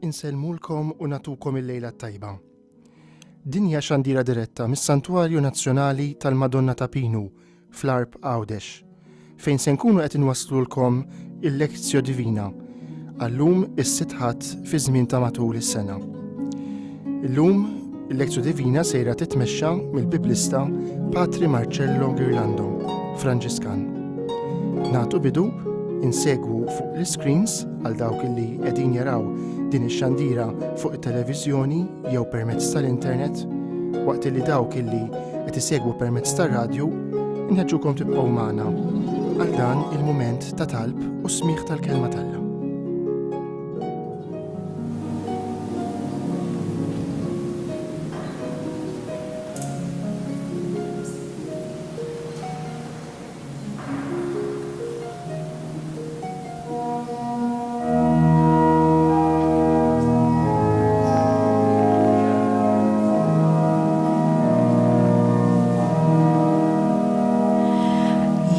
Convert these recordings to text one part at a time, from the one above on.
Insellmulkom u nagħtukom il-lejla t-tajba. Din hija xandira diretta mis-Santwarju Nazzjonali tal-Madonna ta' Pinu fl-Għarb Għawdex, fejn se nkunu qed inwasslulkom il-Lectio Divina għal-lum is-sitt Ħadd fi żmien ta' matul is-sena. Illum il-Lectio Divina sejra titmexxa mill-Biblista Patri Marcello Ghirlando, Franġiskan. Nagħtu bidu insegwu fuq l-iscreens għal dawk li qegħdin jaraw din ix-xandira fuq it-televiżjoni jew permezz tal-internet, waqt li dawk illi qed isegwu permezz tar-radju inħeġġukom tibqgħu magħna għal dan il-mument ta' talb u smigħ tal-Kelma t'Alla.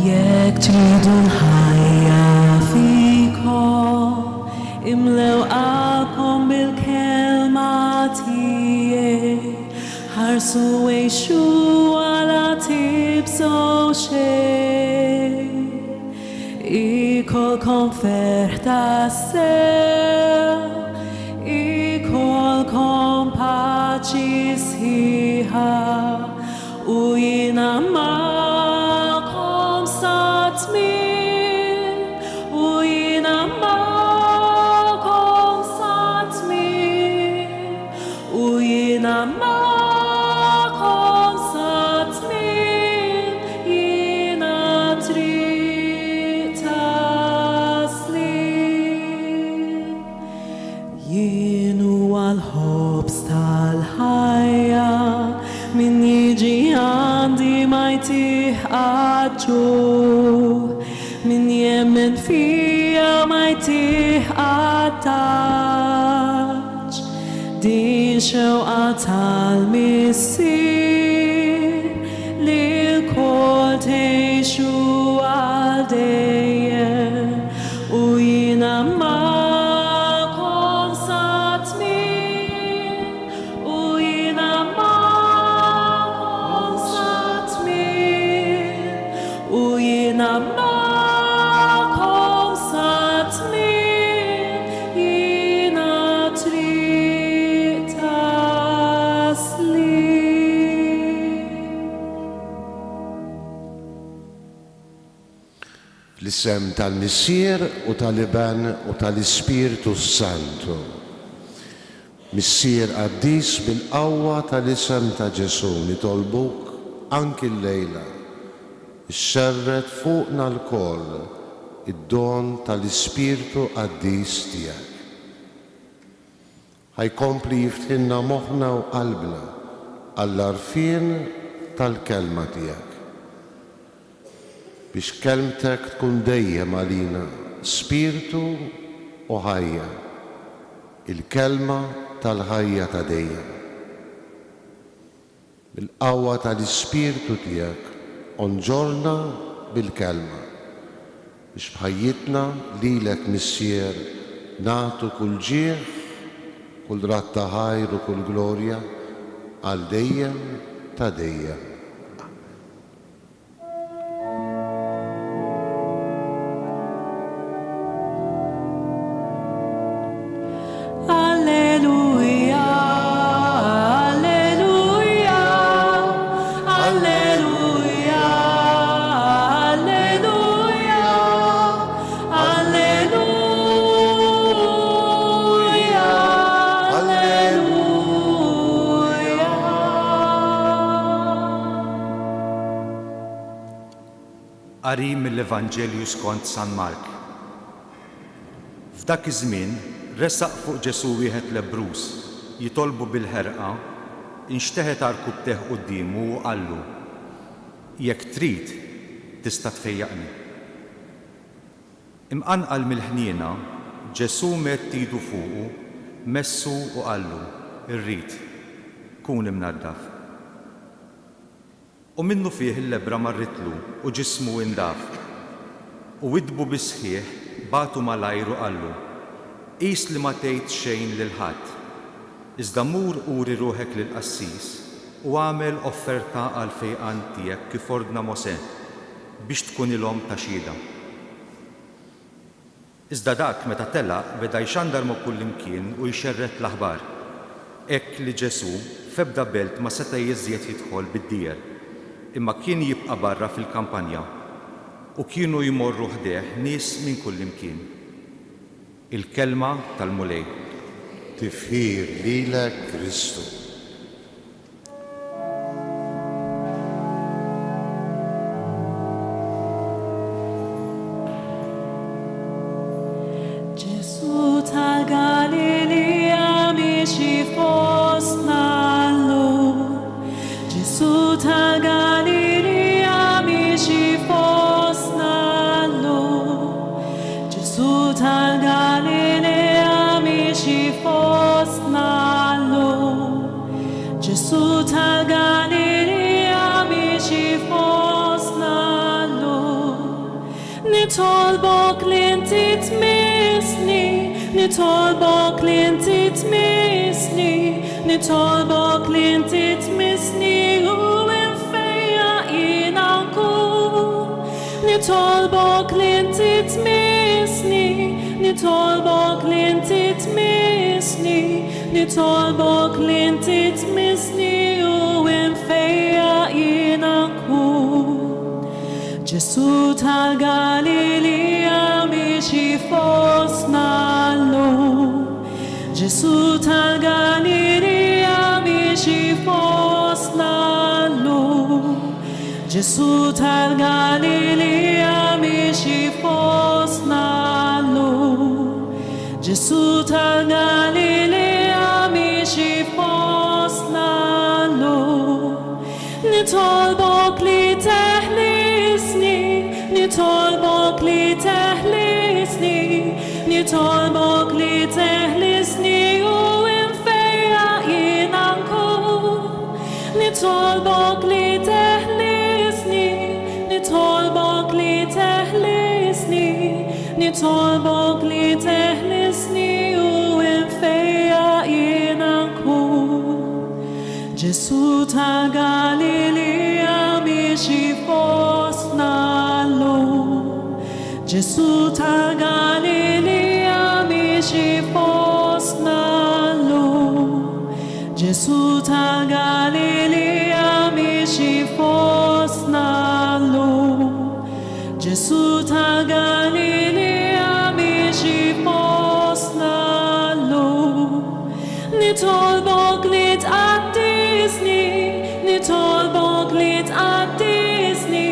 Jekk tridu l-ħajja fikom, imlew qalbkom bil-kelma tiegħi. Ħarsu għixu għala tibżgħu xejn. Ikolkom ferħ tassew, ikolkom paċi sħiħa, u jiena magħkom sat-tmiem, u jiena magħkom sat-tmiem. U jiena magħkom sat-tmiem, jiena triq tas-sliem. Jien huwa l-ħobż tal-ħajja, min jiġi għandi ma jtih qatt ġuħ, min jemmen fija ma jtih qatt għatx. Din xewqa tal-Missier li lkoll tgħixu għal dejjem u jiena magħkom sat-tmiem u jiena magħkom sat-tmiem u jiena magħkom sat-tmiem Jiena triq tas-sliem. Fl-isem tal-Missier u tal-Iben u tal-Ispirtu s-Santu. Missier qaddis bil-qawwa tal-isem ta' Ġesù nitolbuk anki llejla Xerred fuqna lkoll id-don tal-Ispirtu Qaddis tiegħek. Ħa jkompli jiftħilna moħħna u qalbna għall-għarfien tal-Kelma tiegħek. Biex Kelmtek tkun dejjem għalina spirtu u ħajja, il-Kelma tal-ħajja ta' dejjem. Bil-qawwa tal-Ispirtu tiegħek onġorna bil-Kelma, biex b'ħajjitna lilek Missier nagħtu kull ġieħ, kull radd ta' ħajr u kull glorja għal dejjem ta' dejjem. Amen. Alleluja, alleluja, alleluja, alleluja, alleluja, alleluja. Qari mill-Evanġelju skont San Mark. F'dak iż-żmien resaq fuq Ġesù wieħed lebbruż, jitolbu bil-ħerqa, inxteħet għarkupptejh quddiemu u qallu, Jekk trid, tista' tfejjaqni. Imqanqal mill-ħniena, Ġesù medd idu fuqu, messu u qallu, Irrid. Kun imnaddaf. U minnufih il-lebbra marritlu u ġismu indaf. U widdbu bis-sħiħ, bagħtu malajr u qallu. Qis li ma tgħid xejn lil ħadd, iżda mur uri ruħek lill-qassis u agħmel offerta għall-fejqan tiegħek kif ordna Mosè, biex tkunilhom ta' xhieda. Iżda dak, meta telaq, beda jxandar ma' kullimkien u jxerred l-aħbar, hekk li Ġesù f'ebda belt ma seta' iżjed jidħol bid-dieher, imma kien jibqa' barra fil-kampanja, u kienu jmorru ħdejh nies minn kullimkien. Il-Kelma tal-Mulej. Tifħir lilek, Kristu. Ġesù tal-Galilija miexi fostna llum. Ġesù tal-Galilija miexi fostna llum. Ġesù tal-Galilea miexi fostna llum. Ġesù tal-Galilea miexi fostna llum. Nitolbok li inti tmissni, nitolbok li inti tmissni, nitolbok li inti tmissni u infejjaq jiena nkun. Nitolbok li inti tmissni, nitolbok li inti tmissni, nitolbok li inti tmissni u infejjaq jiena nkun. Ġesù tal-Galilija miexi fostna llum. Ġesù tal-Galilija miexi fostna llum. Ġesù tal-Galilija miexi fostna llum. Ġesù tal-Galilija miexi fostna llum. Nitolbok li teħlisni, nitolbok li teħlisni, nitolbok li teħlisni u infejjaq jiena nkun. Nitolbok li teħlisni, nitolbok li teħlisni, nitolbok li teħlisni u infejjaq jiena nkun. Ġesù tal-Galilija miexi fostna llum. Ġesù tal-Galilija miexi fostna llum. Ġesù tal-Galilija miexi fostna llum. Ġesù tal-Galilija miexi fostna llum. Nitolbok li tqaddisni, nitolbok li tqaddisni,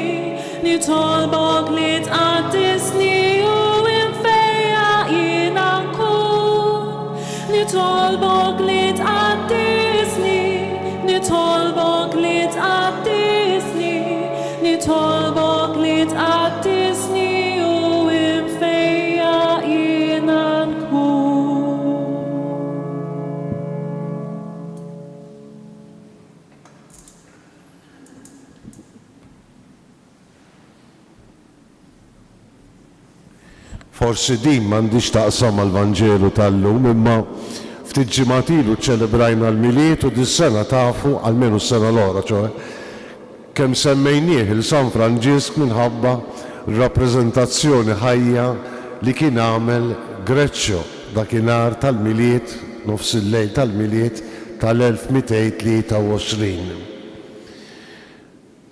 nitolbok li tqaddisni u infejjaq jiena nkun. Nitolbok li tqaddisni, nitolbok li tqaddisni, nitolbok li tqaddisni u infejjaq jiena nkun. Forsi din m'għandhiex taqsam mal-Vanġelu tal-lum imma ftit ġimgħat ilu ċċelebrajna l-Milied u dis-sena tafu, almenu s-sena l-oħra ċoe, kemm semmejnieh 'il San Franġisk minħabba r-rappreżentazzjoni ħajja li kien għamel Greccio dakinhar tal-Milied, nofsillejl tal-Milied tal-1223.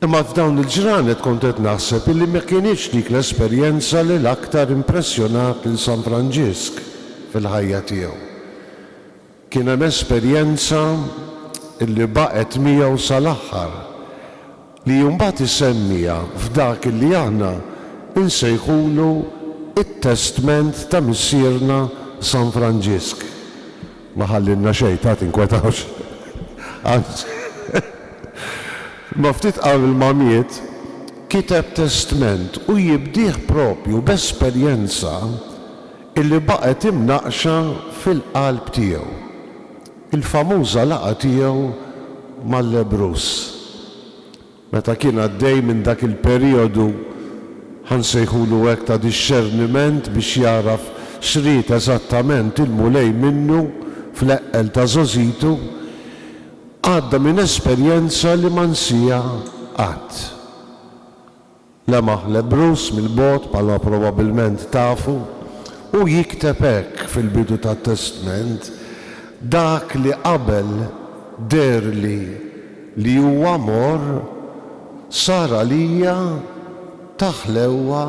Imma f'dawn il-ġranet kont qed naħseb illi ma kinitx dik l-esperjenza li l-aktar impressjonat lil San Franġisk fil-ħajja tiegħu. Kien hemm esperjenza illi baqgħet miegħu sal-aħħar, li mbagħad isemmiha f'dak illi aħna nsejħulu t-testment ta' Missierna San Franġisk. Ma ħallilna xejn, ta' tinkwetawx. Anzi, imma ftit qabel ma miet, kiteb testment u jibdieh propju b'esperjenza illi baqgħet imnaqqxa fil-qalb tiegħu, il-famuża laqgħa tiegħu mal-lebbruż. Meta kien għaddej minn dak il-perijodu, ħa nsejħulu hekk, ta' dixxerniment biex jagħraf. x'ried eżattament il-Mulej minnu fl-eqqel ta' żgħożitu, għadda minn esperjenza li ma nsieha qatt. Lemaħ lebbruż mill-bogħod bħalma probabbilment tafu, u jikteb hekk fil-bidu tat-Testment, Dak li qabel deherli li huwa morr sar għalija ta' ħlewwa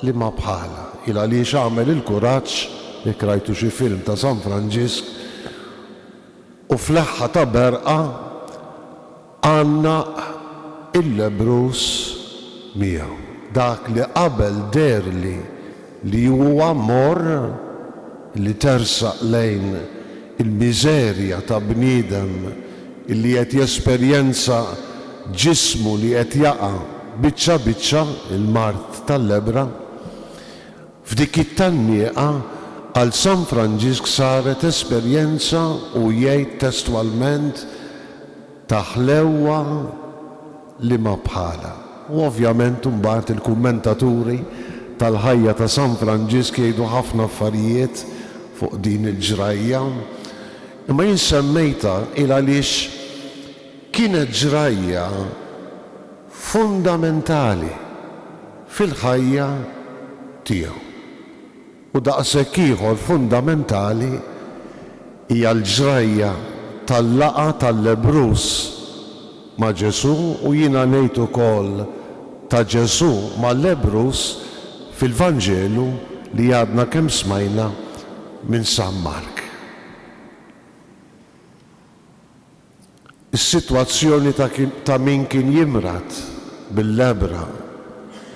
li ma bħalha. Il għaliex għamel il-kuraġġ, jekk rajtu xi film ta' San Franġisk, u f'leħħa ta' berqa għannaq il-lebbruż miegħu. Dak li qabel deherli li huwa morr, li tersaq lejn il-miżerja ta' bniedem li qed jesperjenza ġismu li qed jaqa' biċċa biċċa, il-mard tal-lebbra, f'dik it-tgħannieqa għal San Franġisk saret esperjenza u jgħid testwalment ta' ħlewwa li ma bħalha. U ovvjament imbagħad il-kummentaturi tal-ħajja ta' San Franġisk jgħidu ħafna affarijiet fuq din il-ġrajja. Imma jien semmejtha il għaliex kienet ġrajja fundamentali fil-ħajja tiegħu. U daqshekk ieħor fundamentali hija l-ġrajja tal-laqgħa tal-lebbruż ma' Ġesù u jiena ngħid ukoll ta' Ġesù mal-lebbruż fil-Vanġelu li għadna kemm smajna minn San Mark. Is-sitwazzjoni ta' ta' min kien jimrad bil-lebbra.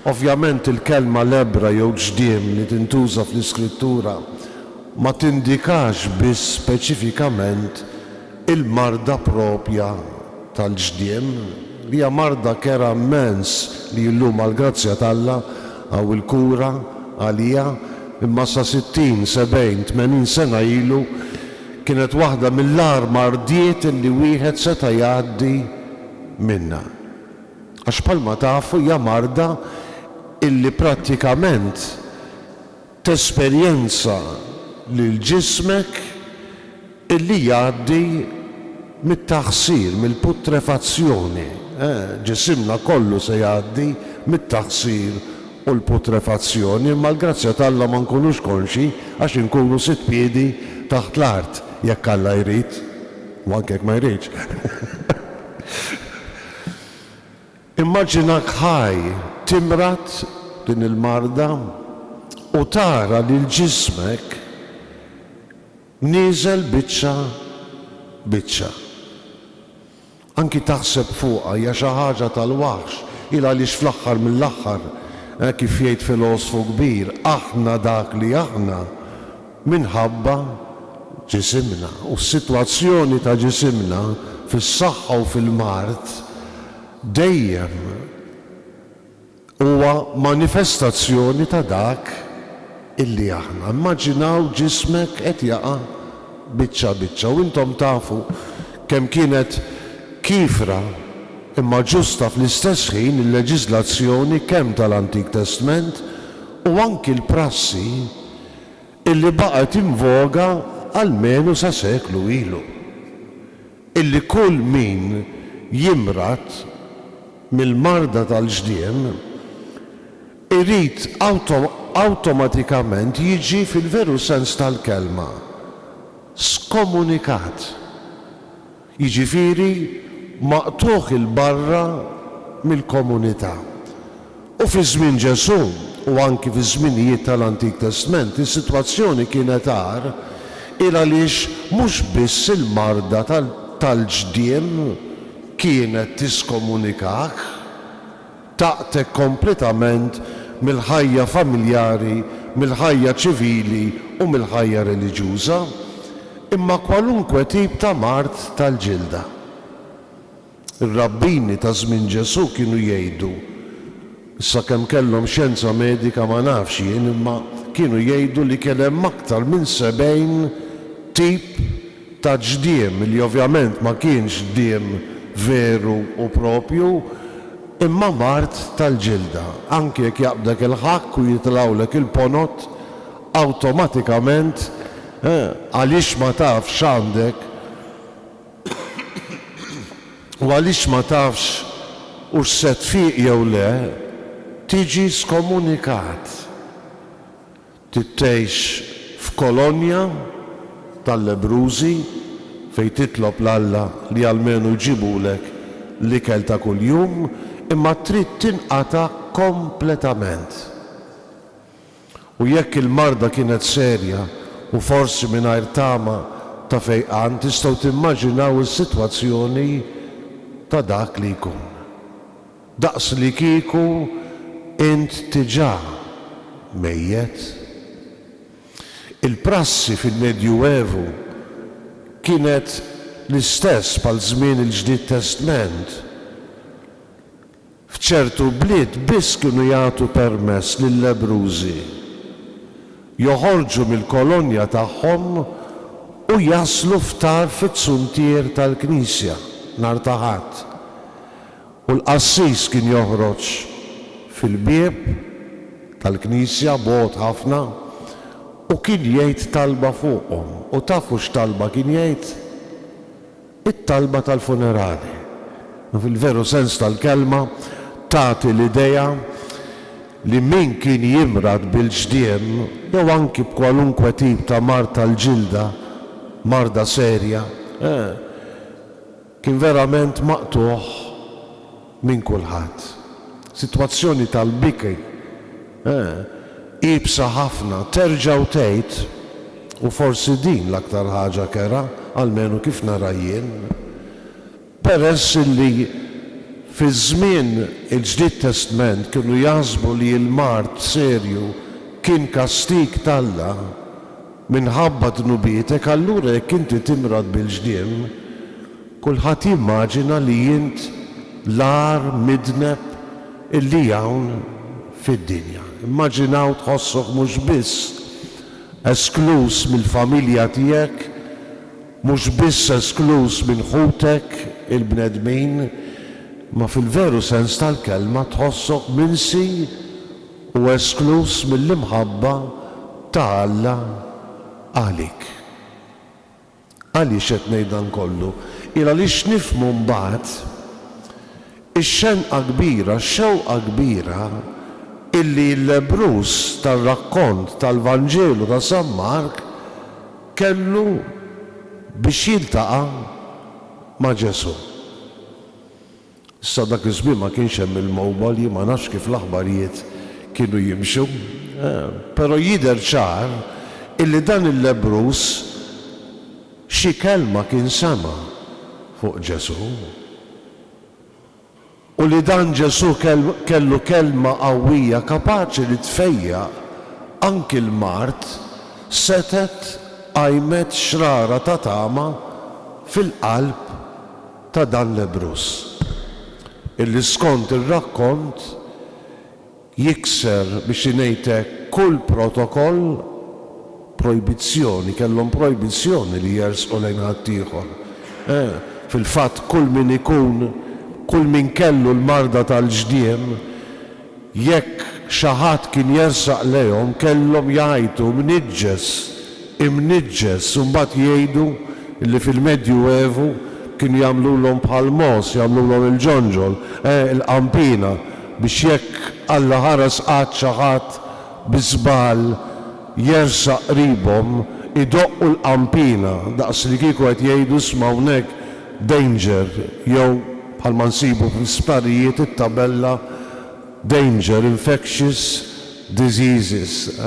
Ovvjament il-kelma lebbra jew ġdiem li tintuża fl-Iskrittura ma tindikax biss speċifikament il-marda proprja tal-ġdiem, li hija marda kerha immens li llum għall-grazzja t'Alla hawn il-kura għaliha, imma sa 60, 70, 80 sena ilu Kienet waħda mill-agħar mardiet li wieħed seta' jgħaddi minnha. Għax bħalma tafu hija marda illi prattikament tesperjenza lil ġismek illi jgħaddi mit-taħsir, mill-putrefazzjoni. Ġisimna kollu se jgħaddi mit-taħsir u l-putrefazzjoni, imma l-grazzja t'Alla ma nkunux konxji għax inkunu sitt piedi taħt l-art, jekk Alla jrid, u anke jekk ma jridx. Immaġinak ħaj timrad din il-marda u tara lil ġismek nieżel biċċa biċċa. Anki taħseb fuqha hija xi ħaġa tal-waħx, il għaliex fl-aħħar mill-aħħar, kif jgħid filosfu kbir, aħna dak li aħna minħabba ġisimna. U s-sitwazzjoni ta' ġisimna fis-saħħa u fil-mard dejjem Huwa manifestazzjoni ta' dak illi aħna. Immaġinaw ġismek qed jaqa' biċċa biċċa. U intom tafu kemm kienet kiefra imma ġusta fl-istess ħin il-leġiżlazzjoni kemm tal-Antik Testment u anki l-prassi illi baqgħet in voga almenu sa seklu ilu. Illi kull min jimrad mill-marda tal-ġdiem irid awtomatikament jiġi fil-veru sens tal-kelma skomunikat, jiġifieri maqtugħ 'il barra mill-komunità. U fi żmien Ġesù, u anki fiż-żminijiet tal-Antik Testment, is-sitwazzjoni kienet agħar, il għaliex mhux biss il-marda tal-ġdiem kienet tiskomunikak, taqtgħek kompletament mill-ħajja familjari, mill-ħajja ċivili u mill-ħajja reliġjuża, imma kwalunkwe tip ta' mard tal-ġilda. Ir-rabbini ta' żmien Ġesù kienu jgħidu, issa kemm kellhom xjenza medika ma nafx jien, imma kienu jgħidu li kien hemm aktar minn 70 tip ta' ġdiem, li ovvjament ma kienx ġdiem veru u proprju, imma mard tal-ġilda. Anki jekk jaqbdek il-ħakk u jitilgħulek il-ponot, Awtomatikament, għaliex ma tafx x'għandek u għaliex ma tafx hux se tfiq jew le, tiġi skomunikat. Trid tgħix f'kolonja tal-lebbrużi fejn titlob 'l Alla li almenu jġibulek l-ikel ta' kuljum, imma trid tinqata' kompletament. U jekk il-marda kienet serja u forsi mingħajr tama ta' fejqan tistgħu timmaġinaw is-sitwazzjoni ta' dak li jkun. Daqslikieku int diġà mejjet. Il-prassi fil-Medjuevu kienet l-istess bħal żmien il-Ġdid Testment. F'ċertu bliet biss kienu jagħtu permess lil-lebbrużi joħorġu mill-kolonja tagħhom u jaslu f'tarf it-suntier tal-knisja nhar ta' Ħadd. U l-qassis kien joħroġ fil-bieb tal-knisja bogħod ħafna u kien jgħid talba fuqhom. U tafu x'talba kien jgħid? It-talba tal-funerali. Fil-veru sens tal-kelma tagħti l-idea li min kien jimrad bil-ġdiem jew anki b'kwalunkwe tip ta' mard tal-ġilda, marda serja, eh, Kien verament maqtugħ minn kulħadd. Sitwazzjoni tal-biki, eh, iebsa ħafna, terġa' u tgħid, u forsi din l-aktar ħaġa kerha, almenu kif nara jien, peress illi fi żmien il-Ġdid Testment kienu jaħsbu li l-mard serju kien kastig t'Alla, Minħabba dnubietek, allura jekk inti timrad bil-ġdiem, kulħadd jimmaġina li int l-agħar midneb illi hawn fid-dinja. Immaġinaw tħossok mhux biss eskluż mill-familja tiegħek, mhux biss eskluż minn ħutek il-bnedmin, imma fil-veru sens tal-kelma tħossok minsi u eskluż mill-imħabba ta' Alla għalik. Għaliex qed ngħid dan kollu? Il għaliex nifhmu mbagħad ix-xenqa kbira, x-xewqa kbira illi l-lebbruż tar-rakkont tal-Vanġelu ta' San Mark kellu biex jiltaqa' ma' Ġesù. Issa dak iż-żmien ma kienx hemm il-mobile, jien ma nafx kif l-aħbarijiet kienu jimxu, però jidher ċar illi dan il-lebbruż xi kelma kien sema' fuq Ġesù. U li dan Ġesù kellu kelma qawwija kapaċi li tfejjaq anki l-mard setgħet qajmet xrara ta' tama fil-qalb ta' dan l-Ebruż, illi skont ir-rakkont jikser, biex ingħid hekk, kull protokoll, projbizzjoni, kellhom projbizzjoni li jersqu lejn ħaddieħor. Eh, fil-fatt kull min ikun, kull min kellu l-marda tal-ġdiem, Jekk xi ħadd kien jersaq lejhom kellhom jgħajtu mniġġes, imniġġes u mbagħad jgħidu li fil-Medjuevu kienu jagħmlulhom bħal mogħoż, jagħmlulhom il-ġonġol, eh, il-qanpiena, biex jekk Alla ħares qatt xi ħadd bi żball jersaq qribhom, idoqqu l-qanpiena daqs li kieku qed jgħidu isma' hawnhekk danger jew bħalma nsibu fl-isptarijiet it-tabella Danger, Infectious Diseases.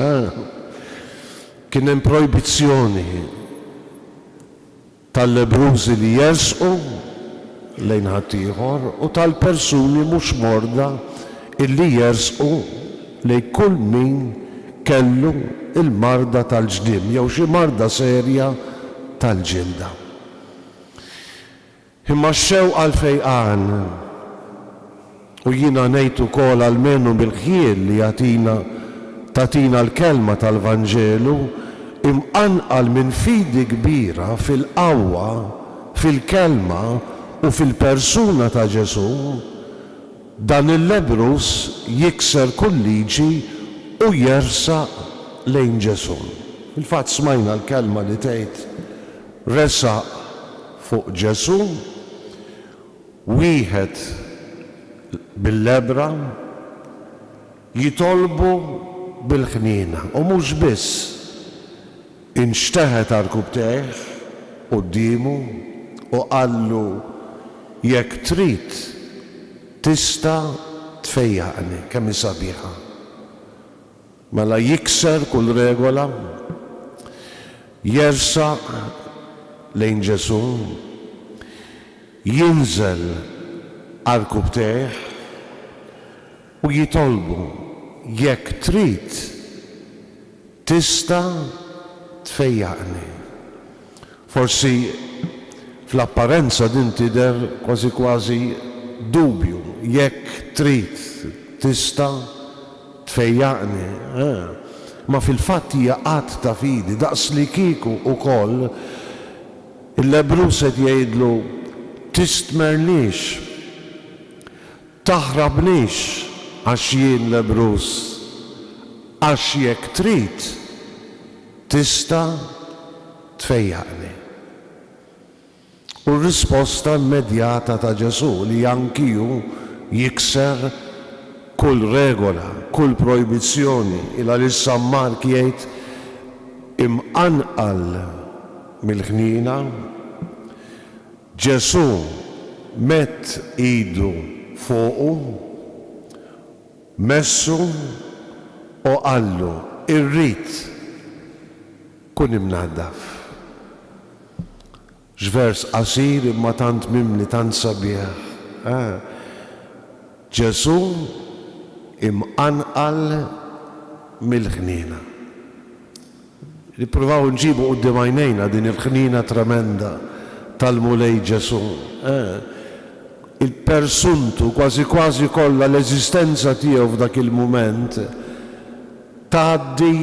Kien hemm projbizzjoni tal-lebbrużi li jersqu lejn ħaddieħor u tal-persuni mhux morda illi jersqu lejn kull min kellu l-marda tal-ġdiem jew xi marda serja tal-ġilda. Imma x-xewqa għall-fejqan, u jiena ngħid ukoll almenu mill-ħjiel li jagħtina tagħtina l-kelma tal-Vanġelu, imqanqal minn fidi kbira fil-qawwa, fil-kelma u fil-persuna ta' Ġesù, dan il-lebbruż jikser kull liġi u jersaq. lejn Ġesù. Fil-fatt smajna l-kelma li tgħid resaq fuq Ġesù wieħed bil-lebbra jitolbu bil-ħniena u mhux biss inxteħet għarkupptejh quddiemu u qallu jekk trid tista' tfejjaqni. Kemm hi sabiħa! Mela jikser kull regola, jersaq lejn Ġesù, jinżel għarkupptejh u jitolbu, Jekk trid, tista' tfejjaqni. Forsi fl-apparenza din tidher kważi kważi dubju, jekk trid, tista' tfejjaqni. Imma fil-fatt hija att ta' fidi, daqslikieku wkoll il-lebbruż qed jgħidlu, Tistmerrnix, taħrabnix għax jien lebbruż, għax jekk trid, tista' tfejjaqni. U r-risposta immedjata ta' Ġesù li anki hu jikser kull regola, kull projbizzjoni, il għaliex San Mark jgħid imqanqal mill-ħniena, Ġesù medd idu fuqu, messu u qallu, Irrid, kun imnaddaf. X'vers qasir imma tant mimli, tant sabiħ, eh! Ġesù imqanqal mill-ħniena. Nippruvaw nġibu quddiem għajnejna din il-ħniena tremenda tal-Mulej Ġesù, eh! Il-persuntu, kważi kważi kollha l-eżistenza tiegħu f'dak il-mument, Tgħaddi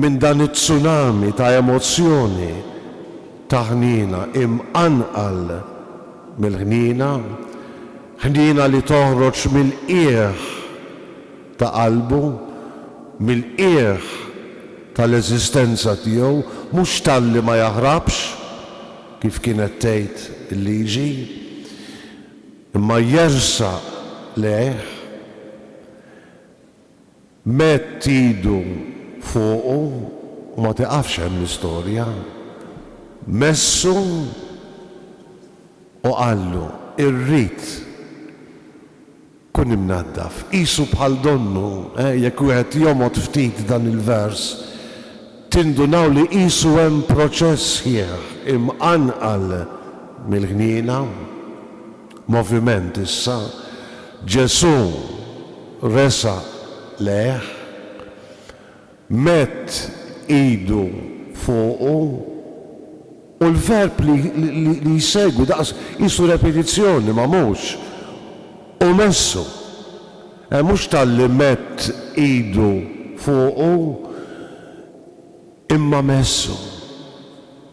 minn dan it-tsunami ta' emozzjoni ta' ħniena imqanqal mill-ħniena, ħniena li toħroġ mill-qiegħ ta' qalbu, mill-qiegħ tal-eżistenza tiegħu, mhux talli ma jaħrabx, kif kienet tgħid il-liġi, imma jersaq lejh. Medd idu fuqu u ma tiqafx hemm l-istorja. Messu u qallu, Irrid. Kun imnaddaf. Qisu bħal donnu, eh, jekk wieħed jomgħod ftit dan il-vers, tindunaw li qisu hemm proċess sħiħ imqanqal mill-ħniena. Moviment issa. Ġesù resaq lejh, medd idu fuqu, u l-verb li li jsegwi daqs qisu repetizzjoni ma mhux, u messu. Eh, mhux talli medd idu fuqu, Imma messu.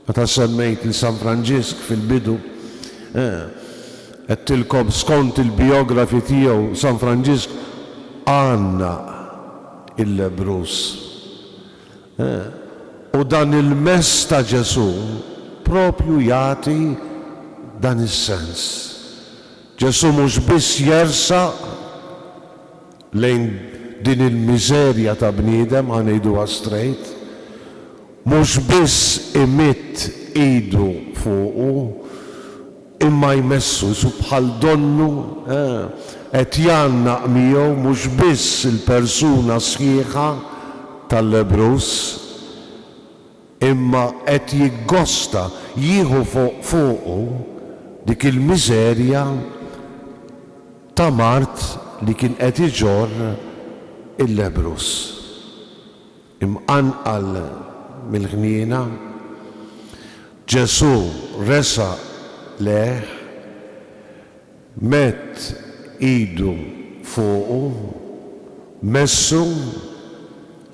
Meta semmejt lil San Franġisk fil-bidu, eh, għedtilkom skont il-bijografi tiegħu San Franġisk għannaq il-lebbruż. Eh, u dan il-mess ta' Ġesù propju jagħti dan is-sens. Ġesù mhux biss jersaq lejn din il-miżerja ta' bniedem, ħa ngħiduha straight, mhux biss imidd idu fuqu, imma jmessu, qisu bħal donnu qed jgħannaq miegħu mhux biss il-persuna sħiħa tal-lebbruż, imma qed jiggosta jieħu fuq fuqu dik il-miżerja ta' mard li kien qed iġorr il-lebbruż. Imqanqal mill-ħniena, Ġesù resaq lejh, medd idu fuqu, messu,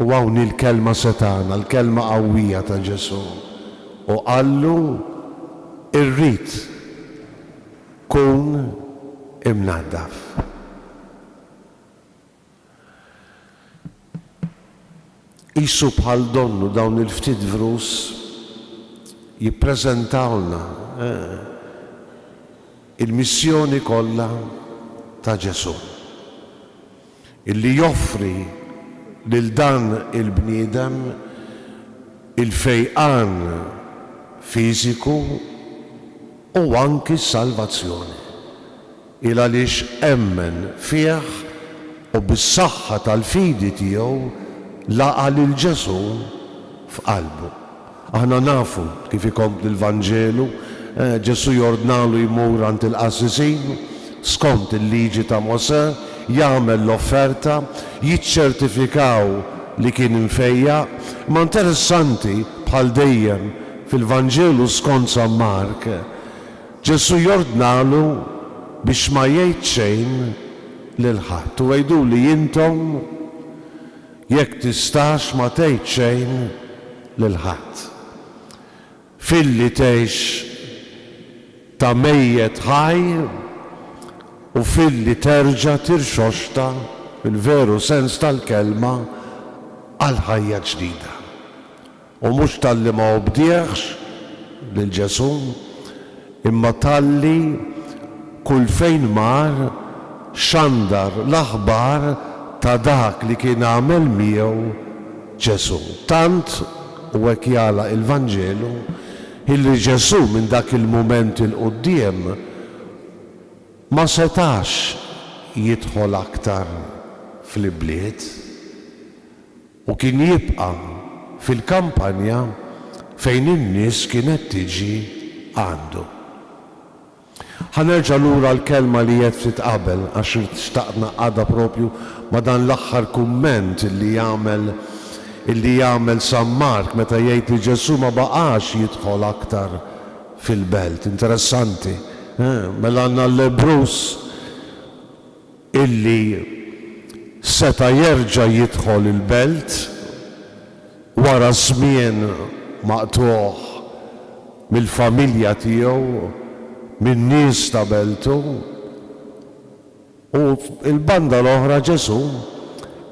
u hawn hi l-kelma setgħana, l-kelma qawwija ta' Ġesù, u qallu, Irrid. Kun imnaddaf. Qisu bħal donnu dawn il-ftit vrus jippreżentawlna il-missjoni kollha ta' Ġesù, illi joffri lil dan il-bniedem il-fejqan fiżiku u anki s-salvazzjoni. Il għaliex emmen fih u bis-saħħa tal-fidi tiegħu laqa' lil Ġesù f'qalbu. Aħna nafu kif ikompli l-Vanġelu, Ġesù jordnalu jmur għand il-qassisin, skont il-liġi ta' Mosè, jagħmel l-offerta, jiċċertifikaw li kien imfejjaq. Imma interessanti, bħal dejjem fil-Vanġelu skont San Mark, Ġesù jordnalu biex ma jgħid xejn lil ħadd. U għiduli intom jekk tistax ma tgħid xejn lil ħadd. Filli tgħix ta' mejjet ħaj u filli terġa' tirxoxta fil-veru sens tal-kelma għal ħajja ġdida. U mhux talli ma obdiehx lil Ġesù, imma talli kull fejn mar xandar l-aħbar ta' dak li kien għamel miegħu Ġesù. Tant, u hekk jagħlaq il-Vanġelu, illi Ġesù minn dak il-mument 'il quddiem ma setax jidħol aktar fl-ibliet. U kien jibqa' fil-kampanja fejn in-nies kienet tiġi għandu. Ħa nerġa' lura għall-kelma li għedt ftit qabel għax ridt xtaqt ngħaqqadha propju ma' dan l-aħħar kumment illi jagħmel illi jagħmel San Mark meta jgħid li Ġesù ma baqax jidħol aktar fil-belt. Interessanti, eh? Mela għandna l-lebbruż illi seta' jerġa' jidħol il-belt wara żmien maqtugħ mill-familja tiegħu, min-nies ta' beltu, u l-banda l-oħra Ġesù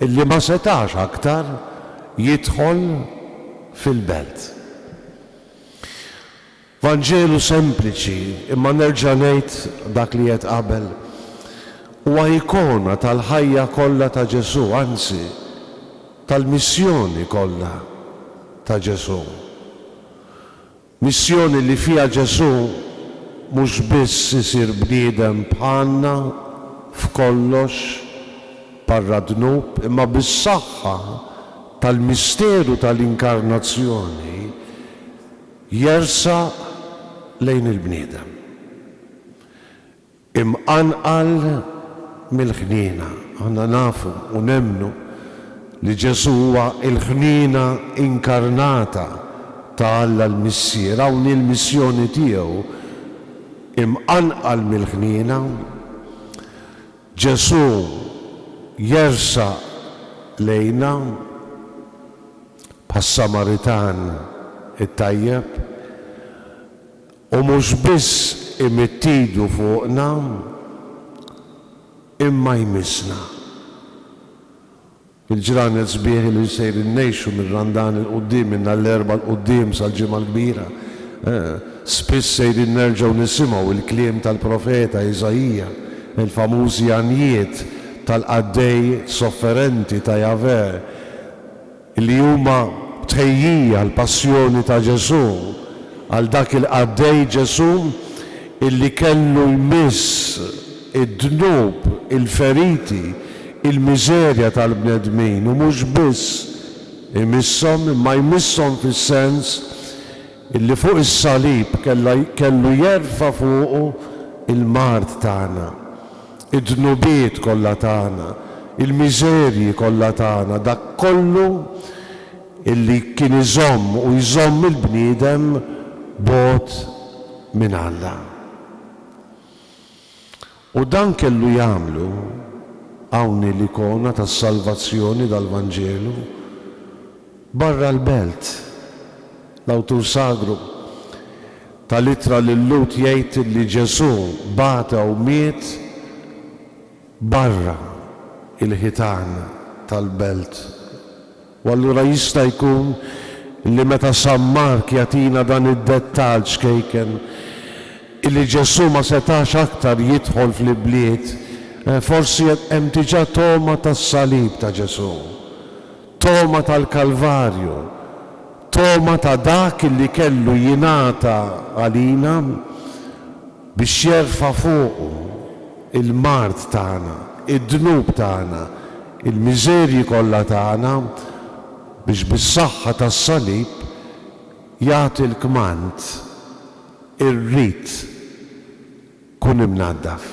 illi ma setax aktar jidħol fil-belt. Vanġelu sempliċi, imma nerġa' ngħid dak li għedt qabel, huwa ikona tal-ħajja kollha ta' Ġesù, anzi, tal-missjoni kollha ta' Ġesù. Missjoni li fiha Ġesù mhux biss isir bniedem bħalna f'kollox barra d-dnub, imma bis-saħħa tal-misteru tal-Inkarnazzjoni, Jersaq lejn il-bniedem. Imqanqal mill-ħniena. Aħna nafu u nemmnu li Ġesù huwa l-ħniena inkarnata ta' Alla l-Missier. Hawn hi l-missjoni tiegħu, imqanqal mill-ħniena, Ġesù jersaq lejna bħas-Samaritan it-tajjeb u mhux biss imidd idu fuqna imma jmissna. Il-ġranet sbieħ li sejrin ngħixu mir-Randan 'il quddiem, minn nhar l-Erbgħa 'l quddiem sal-Ġimgħa l-Kbira, spiss sejrin nerġgħu nisimgħu l-kliem tal-profeta Iżaija, il-famużi għanjiet tal-qaddej sofferenti ta' Jahve, li huma tħejjija għall-passjoni ta' Ġesù, għal dak il-qaddej Ġesù illi kellu jmiss id-dnub, il-feriti, il-miżerja tal-bnedmin u mhux biss imisshom imma jmisshom fis-sens illi fuq is-salib kellha kellu jerfa' fuqu l-mard tagħna, id-dnubiet kollha tagħna, il-miżerji kollha tagħna, dak kollu illi kien iżomm u jżomm il-bniedem bogħod minn Alla. U dan kellu jagħmlu, hawn hi l-ikona tas-salvazzjoni dal-Vanġelu, barra l-belt. L-awtur sagru tal-Ittra lil-Lhud jgħid li Ġesù bata u miet barra l-ħitan tal-belt. U allura jista' jkun li meta San Mark jagħtina dan id-dettall ċkejken, illi Ġesù ma setax aktar jidħol fl-ibliet, forsi hemm diġà togħma tas-salib ta' Ġesù, togħma tal-Kalvarju, togħma ta' dak illi kellu jingħata għalina biex jerfa' fuqu il-mard tagħna, id-dnub tagħna, il-miżerji kollha tagħna, biex bis-saħħa tas-salib jagħti l-kmand, Irrid, kun imnaddaf.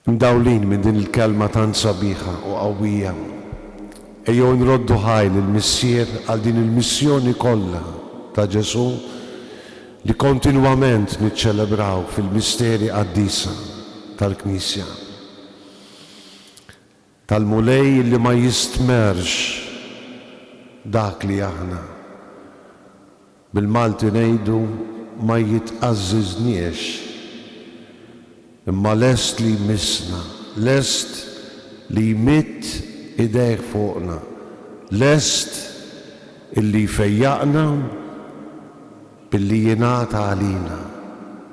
Imdawlin minn din il-kelma tant sabiħa u qawwija, ejjew nroddu ħajr lill-Missier għal din il-missjoni kollha ta' Ġesù li kontinwament niċċelebraw fil-misteri qaddisa tal-Knisja. Tal-Mulej li ma jistmerrx dak li aħna. Bil-Malti ngħidu ma jitqażżiżniex, imma lest li jmissna, lest li jmidd idejh fuqna, lest illi jfejjaqna billi jingħata għalina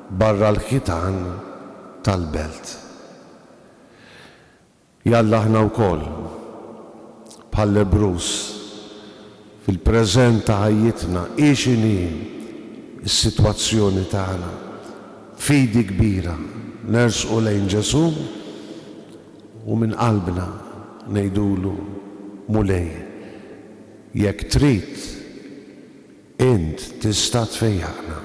barra l-ħitan tal-belt. Jalla aħna wkoll, bħal-lebbruż, fil-preżent ta' ħajjitna, hi x'inhi s-sitwazzjoni tagħna, b'fidi kbira nersqu lejn Ġesù u minn qalbna ngħidulu, Mulej, jekk trid, int tista' tfejjaqna.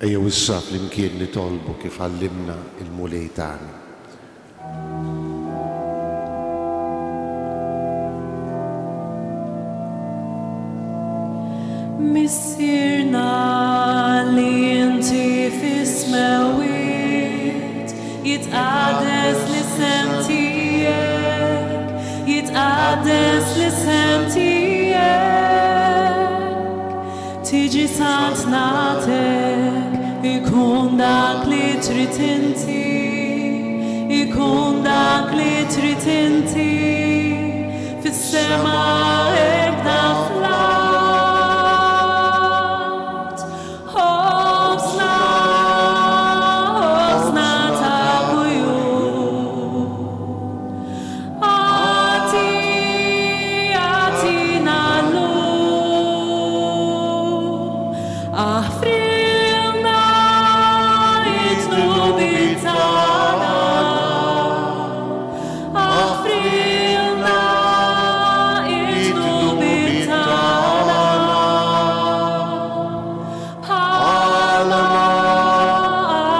Ejjew issa flimkien nitolbu kif għallimna l-Mulej tagħna. Missierna li inti fis-smewwiet, jitqaddes l-isem tiegħek, jitqaddes l-isem tiegħek. Tiġi saltnatek, ikun dak li trid inti, ikun dak li trid inti, fis-sema hekk fl-art. Ħobżna, ħobżna ta' kuljum. Agħti, agħtina llum. Aħfrilna d-dnubiet tagħna. Aħfrilna d-dnubiet tagħna. Bħalma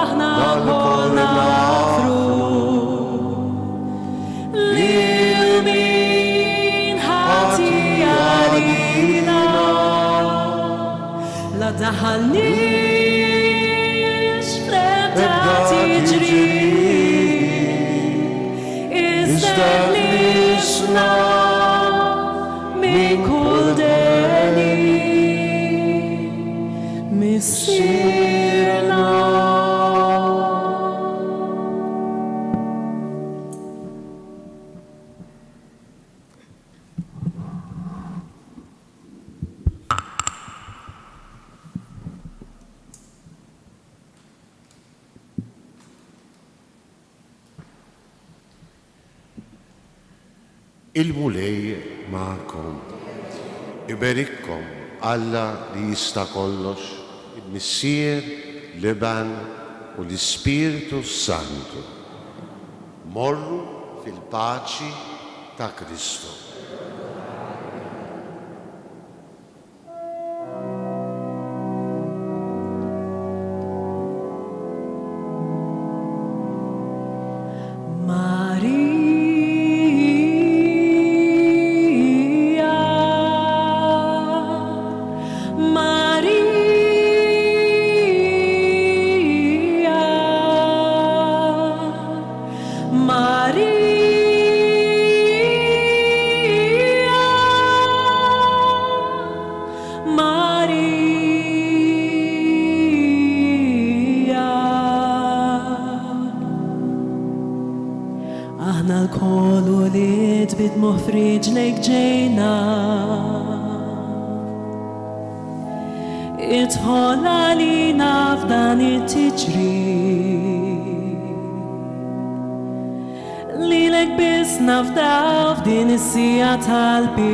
aħna wkoll naħfru lil min ħati għalina. La daħalniex fl-ebda tiġrib, iżda ħlisna minn kull deni. Missierna. Il-Mulej magħkom. Iberikkom Alla li jista' kollox, il-Missier, l-Iben u l-Ispirtu s-Santu. Morru fil-paċi ta' Kristu. Marija, Marija, Marija, Marija. Aħna lkoll ulied bid-dmugħ f'riġlejk ġejna. Idħol għalina f'dan it-tiġrib. Lilek biss nafdaw f'din is-siegħa tal-biża'.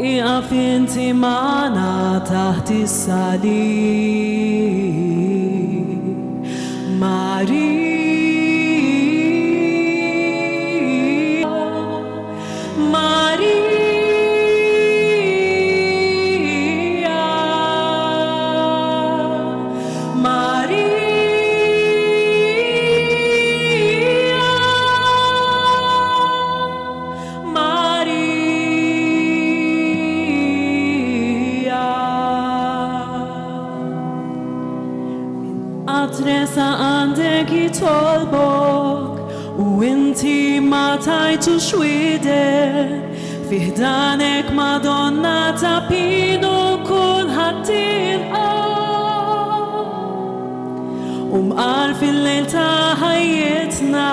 Ieqaf inti magħna taħt is-salib. Marija, Marija, Marija, Marija. Min qatt resaq għandek jitolbok u inti ma tajtux widen, fi ħdanek Madonna ta' Pinu kulħadd tilqgħek. U mqar fil-lejl ta' ħajjitna,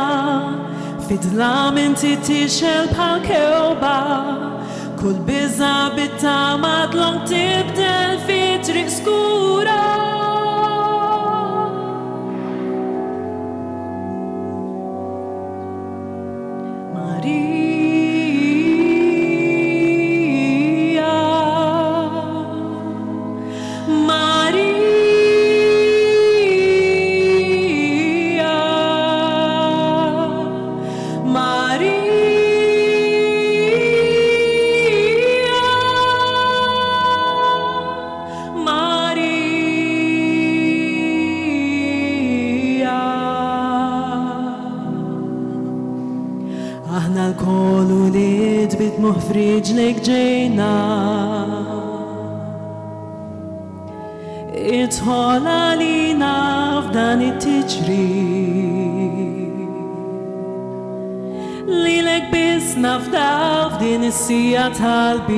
fid-dlam inti tixgħel bħal kewba, kull biża' bit-tama dlonk tibdel fi triq skura. Marija, Marija, Marija, Marija. Aħna lkoll ulied bid-dmugħ f'riġlejk ġejna. Idħol għalina f'dan it-tiġrib. Lilek biss nafdaw f'din is-siegħa tal-biża'.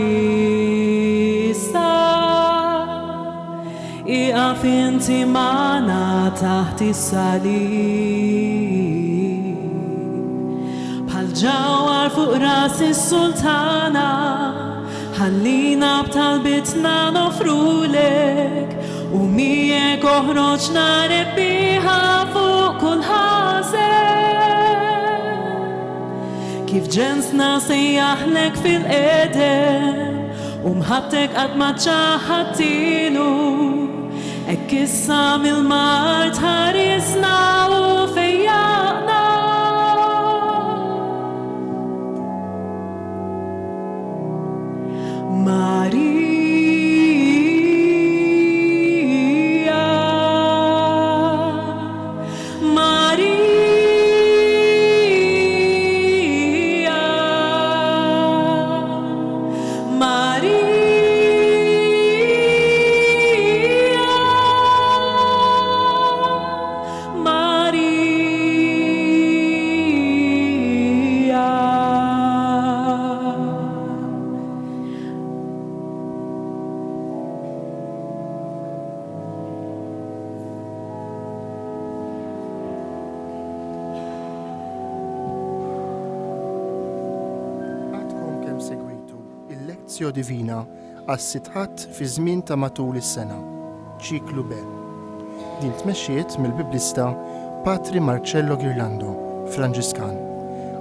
Ieqaf inti magħna taħt is-salib. Bħal ġawhar fuq ras is-sultana, ħallina b'talbitna noffrulek, u miegħek oħroġna rebbieħa fuq kull ħażen. Kif ġensna sejjaħlek fil-qedem u mħabbtek qatt ma ċaħadtilu, hekk issa mill-mard ħarisna u fejjaqna. Marija, Marija, Marija, Marija. Għadkom kemm segwejtu il-Lectio Divina għas-sitt Ħadd fi żmien ta' matul is-sena, Ċiklu B. Din tmexxiet mill-Biblista Patri Marcello Ghirlando. Franġiskan,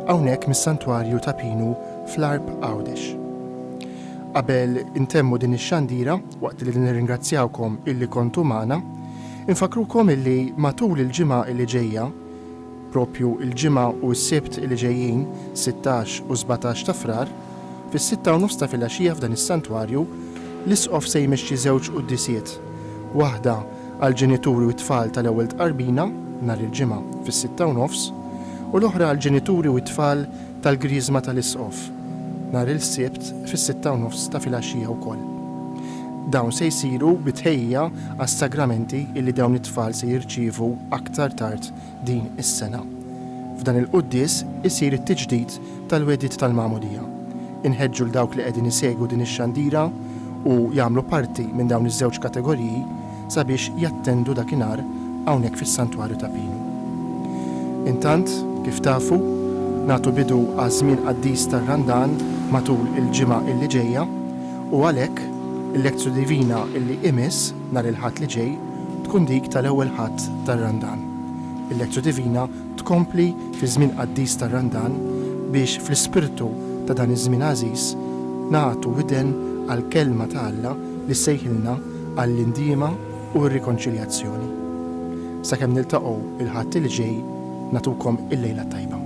hawnhekk mis-Santwarju ta' Pinu fl-Għarb Għawdex. Qabel intemmu din ix-xandira, waqt li nirringrazzjawkom illi kontu magħna, infakkrukom illi matul il-ġimgħa illi ġejja, Propju l-Ġimgħa u s-Sibt li ġejjin, 16 u 17 ta' Frar, fis-sitta u nofs ta' filgħaxija f'dan is-Santwarju, l-Isqof se jmexxi żewġ quddiesiet, waħda għall-ġenituri u t-tfal tal-Ewwel Tqarbina, nhar il-Ġimgħa fis-sitta u nofs, u l-oħra għall-ġenituri u t-tfal tal-Griżma tal-Isqof, nhar il-Sibt fis-sitta u nofs ta' filgħaxija wkoll. Dawn se jsiru bi tħejjija għas-sagramenti illi dawn it-tfal se jirċievu aktar tard din is-sena. F'dan il-quddies isir it-tiġdid tal-wegħdiet tal-Magħmudija. Inħeġġu 'l dawk li qegħdin isegwu din ix-xandira u jagħmlu parti minn dawn iż-żewġ kategoriji sabiex jattendu dakinhar hawnhekk fis-Santwarju ta' Pinu. Intant, kif tafu, nagħtu bidu għaż-żmien qaddis tar-Randan matul il-ġimgħa illi ġejja u għalhekk il-Lectio Divina illi imiss nhar il-Ħadd li ġej tkun dik tal-ewwel Ħadd tar-Randan. Il-Lectio Divina tkompli fiż-żmien qaddis tar-Randan biex fl-ispirtu ta' dan iż-żmien għażiż nagħtu widen għall-Kelma ta' Alla li ssejħilna għall-indiema u r-rikonċiljazzjoni. Sakemm niltaqgħu il-Ħadd li ġej, nagħtukom il-lejla t-tajba.